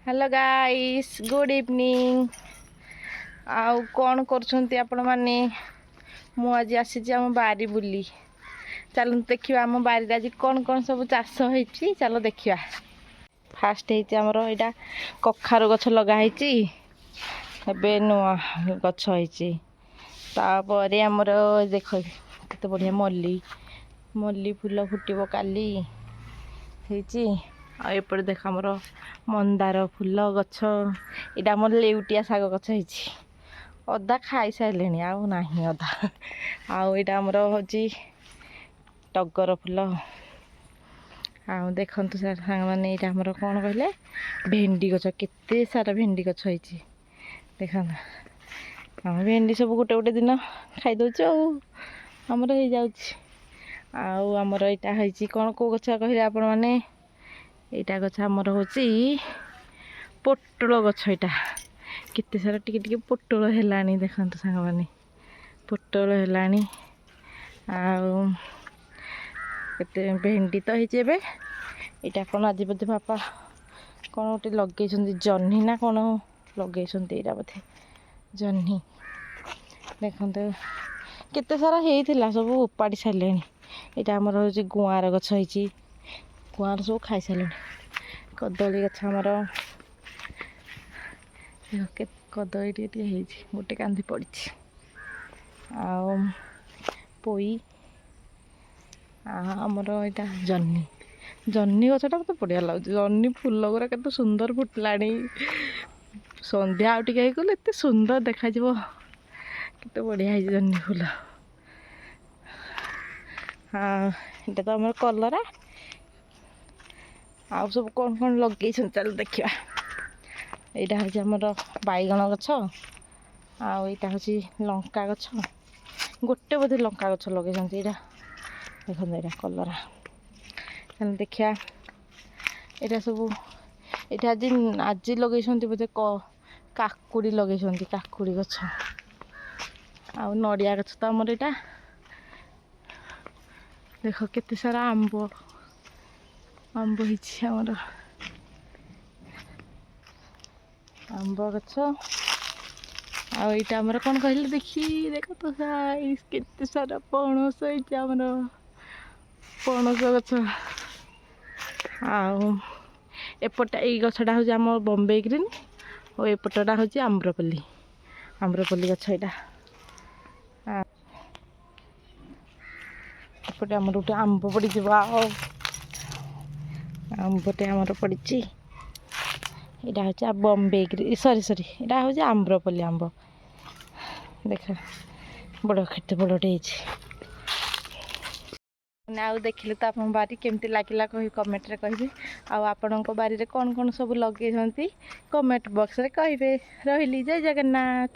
Hello guys, good evening. ଆଉ କ'ଣ କରୁଛନ୍ତି ଆପଣମାନେ? ମୁଁ ଆଜି ଆସିଛି ଆମ ବାରି ବୁଲି। ଚାଲନ୍ତୁ ଦେଖିବା, ଆମ ବାରିରେ ଆଜି କ'ଣ କ'ଣ ସବୁ ଚାଷ ହେଇଛି। ଚାଲ ଦେଖିବା। ଫାଷ୍ଟ ହେଇଛି ଆମର ଏଇଟା କଖାରୁ ଗଛ ଲଗା ହେଇଛି, ଏବେ ନୂଆ ଗଛ ହେଇଛି। ତାପରେ ଆମର ଦେଖ, କେତେ ବଢ଼ିଆ ମଲ୍ଲି। ମଲ୍ଲି ଫୁଲ ଫୁଟିବ କାଲି, ହେଇଛି। ଆଉ ଏପଟେ ଦେଖ, ଆମର ମନ୍ଦାର ଫୁଲ ଗଛ। ଏଇଟା ଆମର ଲେଉଟିଆ ଶାଗ ଗଛ ହେଇଛି। ଅଧା ଖାଇସାରିଲେଣି, ଆଉ ନାହିଁ ଅଧା। ଆଉ ଏଇଟା ଆମର ହେଉଛି ଟଗର ଫୁଲ। ଆଉ ଦେଖନ୍ତୁ ସାର୍, ସାଙ୍ଗମାନେ, ଏଇଟା ଆମର କ'ଣ କହିଲେ, ଭେଣ୍ଡି ଗଛ। କେତେ ସାରା ଭେଣ୍ଡି ଗଛ ହେଇଛି ଦେଖନ୍ତୁ। ଆମେ ଭେଣ୍ଡି ସବୁ ଗୋଟେ ଗୋଟେ ଦିନ ଖାଇଦେଉଛୁ ଆଉ ଆମର ହେଇଯାଉଛି। ଆଉ ଆମର ଏଇଟା ହେଇଛି କ'ଣ, କେଉଁ ଗଛ କହିଲେ ଆପଣମାନେ? ଏଇଟା ଗଛ ଆମର ହେଉଛି ପୋଟଳ ଗଛ। ଏଇଟା କେତେ ସାରା ଟିକେ ଟିକେ ପୋଟଳ ହେଲାଣି ଦେଖନ୍ତୁ ସାଙ୍ଗମାନେ, ପୋଟଳ ହେଲାଣି। ଆଉ କେତେ ଭେଣ୍ଡି ତ ହେଇଛି ଏବେ। ଏଇଟା କ'ଣ, ଆଜି ବୋଧେ ବାପା କ'ଣ ଗୋଟେ ଲଗେଇଛନ୍ତି, ଜହ୍ନି ନା କ'ଣ ଲଗେଇଛନ୍ତି। ଏଇଟା ବୋଧେ ଜହ୍ନି। ଦେଖନ୍ତୁ, କେତେ ସାରା ହେଇଥିଲା, ସବୁ ଉପାଡ଼ି ସାରିଲେଣି। ଏଇଟା ଆମର ହେଉଛି ଗୁଆଁର ଗଛ ହେଇଛି। ଗୁଆଁର ସବୁ ଖାଇସାରିଲେଣି। କଦଳୀ ଗଛ ଆମର ଦେଖ, କେତେ କଦଳୀ ଟିକେ ଟିକେ ହେଇଛି, ଗୋଟେ କାନ୍ଧି ପଡ଼ିଛି। ଆଉ ପୋଇ, ଆଉ ଆମର ଏଇଟା ଜହ୍ନି। ଜହ୍ନି ଗଛଟା ମୋତେ ବଢ଼ିଆ ଲାଗୁଛି। ଜହ୍ନି ଫୁଲ ଗୁଡ଼ା କେତେ ସୁନ୍ଦର ଫୁଟିଲାଣି। ସନ୍ଧ୍ୟା ଆଉ ଟିକେ ହେଇଗଲେ ଏତେ ସୁନ୍ଦର ଦେଖାଯିବ। କେତେ ବଢ଼ିଆ ହେଇଛି ଜହ୍ନି ଫୁଲ। ହଁ, ଏଇଟା ତ ଆମର କଲରା। ଆଉ ସବୁ କ'ଣ କ'ଣ ଲଗେଇଛନ୍ତି, ଚାଲ ଦେଖିବା। ଏଇଟା ହେଉଛି ଆମର ବାଇଗଣ ଗଛ। ଆଉ ଏଇଟା ହେଉଛି ଲଙ୍କା ଗଛ। ଗୋଟେ ବୋଧେ ଲଙ୍କା ଗଛ ଲଗେଇଛନ୍ତି। ଏଇଟା ଦେଖନ୍ତୁ, ଏଇଟା କଲରା। ଚାଲ ଦେଖିବା। ଏଇଟା ସବୁ ଏଇଟା ଆଜି ଆଜି ଲଗେଇଛନ୍ତି ବୋଧେ, କାକୁଡ଼ି ଲଗେଇଛନ୍ତି, କାକୁଡ଼ି ଗଛ। ଆଉ ନଡ଼ିଆ ଗଛ ତ ଆମର ଏଇଟା। ଦେଖ, କେତେ ସାରା ଆମ୍ବ, ଆମ୍ବ ହେଇଛି ଆମର ଆମ୍ବ ଗଛ। ଆଉ ଏଇଟା ଆମର କ'ଣ କହିଲେ ଦେଖି? ଦେଖ ତ ସାଇଜ, କେତେ ସାରା ପଣସ ହେଇଛି ଆମର ପଣସ ଗଛ। ଆଉ ଏପଟା ଏଇ ଗଛଟା ହେଉଛି ଆମ ବମ୍ବେ ଗ୍ରୀନ୍, ଆଉ ଏପଟଟା ହେଉଛି ଆମ୍ରପଲ୍ଲୀ, ଆମ୍ରପଲ୍ଲୀ ଗଛ ଏଇଟା। ଏପଟେ ଆମର ଗୋଟେ ଆମ୍ବ ପଡ଼ିଯିବ। ଆଉ ଆମ୍ବଟେ ଆମର ପଡ଼ିଛି। ଏଇଟା ହେଉଛି ବମ୍ବେ ଗ୍ରୀନ୍, ସରି ସରି, ଏଇଟା ହେଉଛି ଆମ୍ରପଲ୍ଲୀ ଆମ୍ବ। ଦେଖ, ବଡ଼, କେତେ ବଡ଼ଟେ ହେଇଛି। ଆଉ ଦେଖିଲେ ତ ଆପଣଙ୍କ ବାରି କେମିତି ଲାଗିଲା କହି କମେଣ୍ଟରେ କହିବେ। ଆଉ ଆପଣଙ୍କ ବାରିରେ କ'ଣ କ'ଣ ସବୁ ଲଗେଇଛନ୍ତି, କମେଣ୍ଟ ବକ୍ସରେ କହିବେ। ରହିଲି, ଜୟ ଜଗନ୍ନାଥ।